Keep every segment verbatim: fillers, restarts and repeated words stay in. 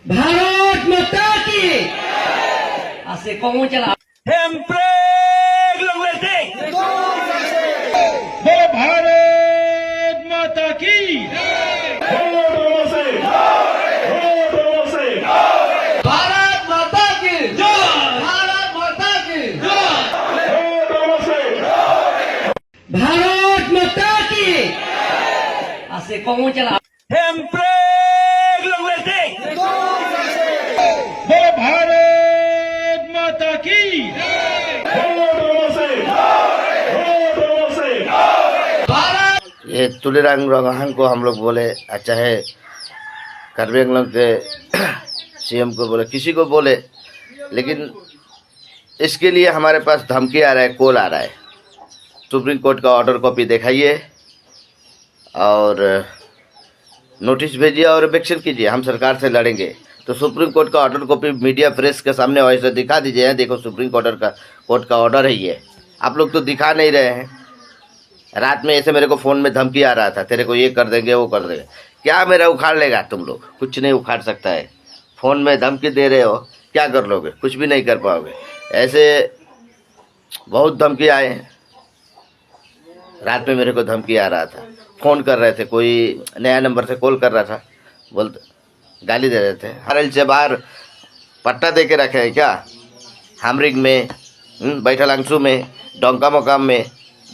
भारत माता की। Ase kong chala. Hemprek longle ting. बोलो भारत माता की। भारत माता की। भारत माता की। भारत माता की। Ase kong chala. Hemprek longle ting. बोलो भारत माता की। भारत। ये तुलीराम रोंगहांग को हम लोग बोले, अच्छा है, कार्बी आंगलोंग के सीएम को बोले, किसी को बोले, लेकिन इसके लिए हमारे पास धमकी आ रहा है, कॉल आ रहा है, सुप्रीम कोर्ट का ऑर्डर कॉपी दिखाइए और नोटिस भेजिए और इविक्शन कीजिए, हम सरकार से लड़ेंगे। तो सुप्रीम कोर्ट का ऑर्डर कॉपी मीडिया प्रेस के सामने ऐसे दिखा दीजिए, "हैं, देखो, सुप्रीम कोर्ट का, कोर्ट का ऑर्डर है ये।" आप लोग तो दिखा नहीं रहे हैं। रात में ऐसे मेरे को फोन में धमकी आ रहा था, "तेरे को ये कर देंगे, वो कर देंगे।" क्या मेरा उखाड़ लेगा तुम लोग? कुछ नहीं उखाड़ सकता है। फोन में धमकी दे रहे हो, क्या कर लोगे? कुछ भी नहीं कर पाओगे। ऐसे बहुत धमकी आए हैं। रात में मेरे को धमकी आ रहा था, फोन कर रहे थे, कोई नया नंबर से कॉल कर रहा था, बोलते, गाली दे रहे थे। हमारे से बाहर पट्टा दे के रखे हैं क्या? हामरिंग में, हम्म, बैठालांगसू में, डोंकामोकाम में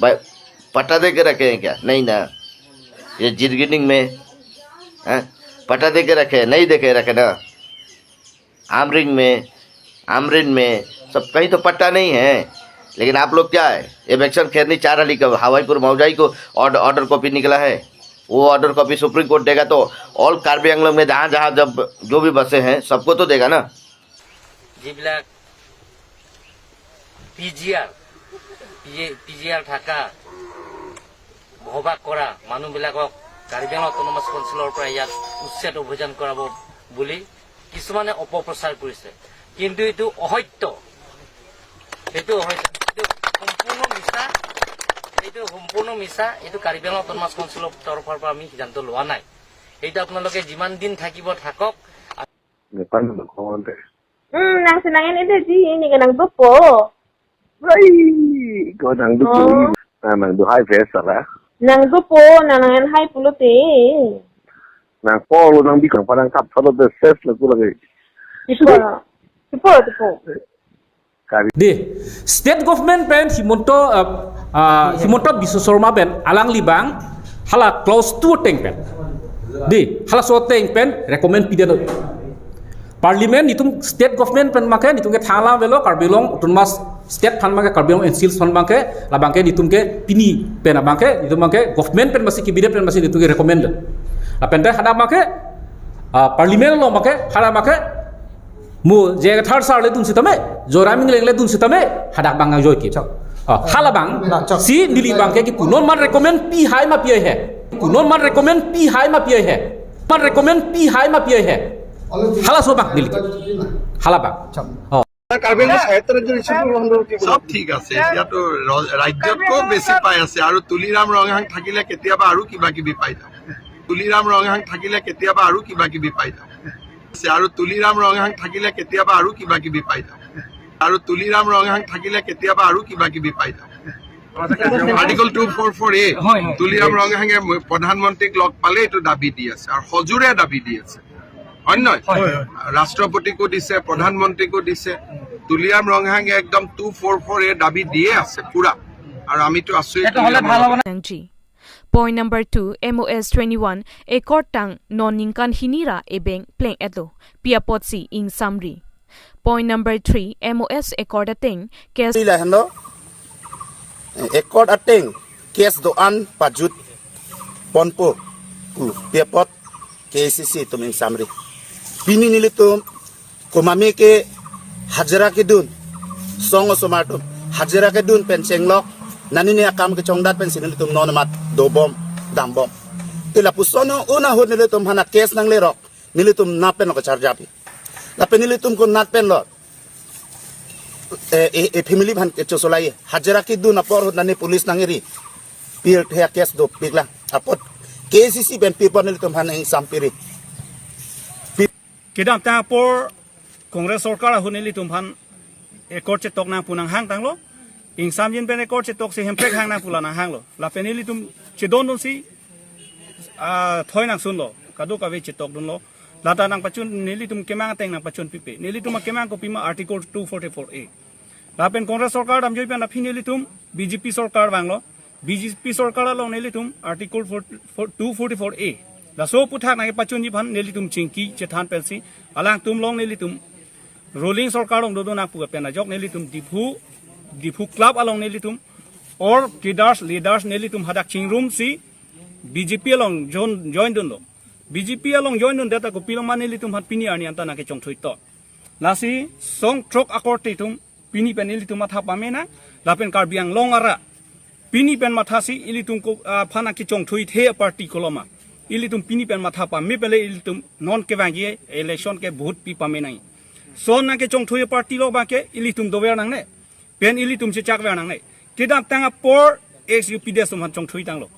ब-, पट्टा दे के रखे हैं क्या? नहीं ना। ये जिरगिनिंग में, हैं, पट्टा दे के रखे हैं? नहीं दे के रखे ना। आमरिंग में, आमरिन में, सब कहीं तो पट्टा नहीं है। लेकिन आप लोग क्या है, इविक्शन खेरनी चार अली का हवाईपुर मौजाई को ऑर्ड-, ऑर्डर कॉपी निकला है, वो ऑर्डर कॉपी सुप्रीम कोर्ट देगा तो ऑल कार्बी आंगलोंग में जहाँ जहाँ जब जो भी बसे हैं, सबको तो देगा ना। যিবিলাক পি জি আৰ, পি জি আৰ থকা, বসবাস কৰা মানুহবিলাকক কাৰ্বি আংলং অট'নমাছ কাউন্সিলৰ পৰা ইয়াত উচ্ছেদ অভিযান কৰাব বুলি কিছুমানে অপপ্ৰচাৰ কৰিছে, কিন্তু এইটো অসত্য। এইটো অসত্য, এইটো সম্পূৰ্ণ মিছা। এইটো সম্পূৰ্ণ মিছা। এইটো কাৰ্বি আংলং অট'নমাছ কাউন্সিলৰ তৰফৰ পৰা আমি সিদ্ধান্ত লোৱা নাই। এইটো আপোনালোকে যিমান দিন থাকিব থাকক। Nepal nang kong ante. Hmm, nang senang ini deh, Ji, ini ke nang dupo. Ai, ko nang dupo. Oh. Nang, nang duhai fest ala. Nang dupo, nang nang hai pulote. Nang polo nang bikang padang kap salo de ses lagu lagi. Tipo, tipo, tipo. Kari. Dei, state government pen Himanta, uh, uh, Himanta Biswa Sarma pen alangli abang hala clause two ateng pen. Dei, halaso ateng pen recommend pidetlo. Parliament netum state government pen abangke netum ke thang alam avelo, Karbi Anglong Autonomous State aphan abangke, Karbi Anglong N C L aphan abangke, labangke netum ke pini pen abangke, netum abangke government pen masi kebide pen masi netum ke recommend lo. Lapen te hadak abangke, ah, parliament along abangke, hadak abangke, mo J I Kathar sir le dun sitame, Zoraming Engleng le dun sitame, hadak abang nang joi ki. Chok. Ah, hala abang, na, chok, si neli abangke kipu, non man recommend pi hai ma pi hai. Pu non man recommend pi hai ma pi hai. Man recommend pi hai ma pi hai. Halaso abang neli. Hala abang. Chok. Oh. Karbi আংলং সাহিত্য ৰাজ্যৰ ইছ্যুটো গ্ৰহণ কৰিব কি? চব ঠিক আছে, এতিয়াতো ৰ-, ৰাজ্যতকৈ বেছি পাই আছে। আৰু তুলিৰাম ৰংহাং থাকিলে কেতিয়াবা আৰু কিবা কিবি পাই যাম। তুলিৰাম ৰংহাং থাকিলে কেতিয়াবা আৰু কিবা কিবি পাই যাম। আছে, আৰু তুলিৰাম ৰংহাং থাকিলে কেতিয়াবা আৰু কিবা কিবি পাই যাম। আৰু তুলিৰাম ৰংহাং থাকিলে কেতিয়াবা আৰু কিবা কিবি পাই যাম। আৰ্টিকল টু ফ'ৰ ফ'ৰ এ, হয়, হয়। তুলিৰাম ৰংহাঙে ম-, প্ৰধানমন্ত্ৰীক লগ পালে এইটো দাবী দি আছে আৰু সজোৰে দাবী দি আছে, হয় নে নহয়? হয়, হয়। ৰাষ্ট্ৰপতিকো দিছে, প্ৰধানমন্ত্ৰীকো দিছে। তুলিৰাম ৰংহাঙে একদম টু ফ'ৰ ফ'ৰ এ দাবী দিয়ে আছে পুৰা। আৰু আমিতো আছো এই এইটো হ'লে তুলিৰাম ভাল হ'ব Ronghang. Point number two, M O S twenty-one accord tang non ningkan hini ra ebeng pleng-etlo. Pi apotsi ingsamri. Point number three, M O S accord ateng case. Ila hendo, eh, accord ateng case do-an pajut ponpo pu pi apot K A C C atum ingsamri. Pini nelitum komatne ke hajira kedun, song osomar atum hajira kedun pen chenglok, nani ne akam kechongdat pensi nelitum non mat dobom, dambom. Te lapuson un ahut nelitum aphan a case nanglerok, nelitum nat pen lo kacharjapi. Lapen nelitum konat pen lo, eh, eh, eh, family aphan kechosolai. Hajira kedun apor ahut nani police nangiri. Pil thea case dopiklang. Apot K A C C pen pi apot nelitum aphan ingsampiri. Pi- Kedamtang apor Congress sorkar ahut nelitum aphan accord chetok nang pu nanghang tanglo. Ingsamjin pen accord chetok si Hemprek hang nang pu la nanghanglo. Lapen nelitum chedondun si ah, thoi nangsunlo, kadokave chetokdunlo. Lata nangpachun, nelitum kemang ateng nangpachun pipe. Nelitum akemang kopima Article two forty-four A. Lapen Congress sorkar damjoi pen aphi nelitum B J P sorkar vanglo. B J P sorkar along nelitum Article four, four, two forty-four A, laso aputhak nangkepachunji aphan nelitum chingki chethan pensi alangtum along nelitum ruling sorkar along dodun nang pu pen ajok nelitum Diphu, Diphu Club along nelitum all cadres, leaders nelitum hadak chingrum si B J P along join, join dunlo. B J P along join dundet ako piloma nelitum aphan pini arni anta nangkechongthui to. Lasi song throk akorte atum pini pen ilitum matha pame nang, lapen Karbi Anglong arat pini pen mathasi ilitum ko, ah, aphan nangkechongthuithe party koloma. Ilitum pini pen matha pame pele ilitum non kevangji election ke vote pi pame nang. Lason nangkechongthui party lo abangke ilitum dover nangne. Pen ilitum chechakver nangne. Kedamtang apor ex U P D S atum aphan chongthui tanglo.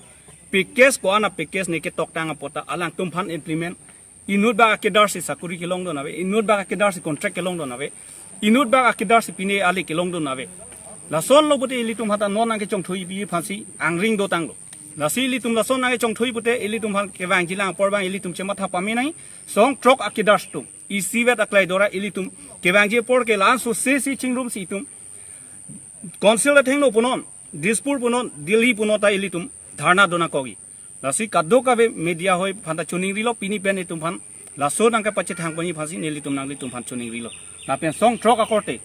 Package ko-an a-package ne ketoktang apot ta alangtum aphan implement. Inut bak a-cadre si sakuri kelongdun ave, inut bak a-cadre si contract kelongdun ave, inut bak a-cadre si pine ale kelongdun ave. Lasonlo pute ilitum aphan ta non nangkechongthui pi aphansi angring dotanglo. Lasi ilitum lason nangkechongthui pute ilitum aphan kevangji lang apor abang ilitum chematha pame nang, song throk a-cadre atum isivet aklai dora ilitum kevangji apor ke la-an sose si chingrum si itum Council athengno punon, Dispur punon, Delhi punon ta ilitum dharna dona kogi. Lasi kadokave media hoi aphan ta choningrilo, pini pen itum aphan laso nangkepachethang ponji aphansi nelitum nanglitum aphan choningrilo. Lapen song throk akorte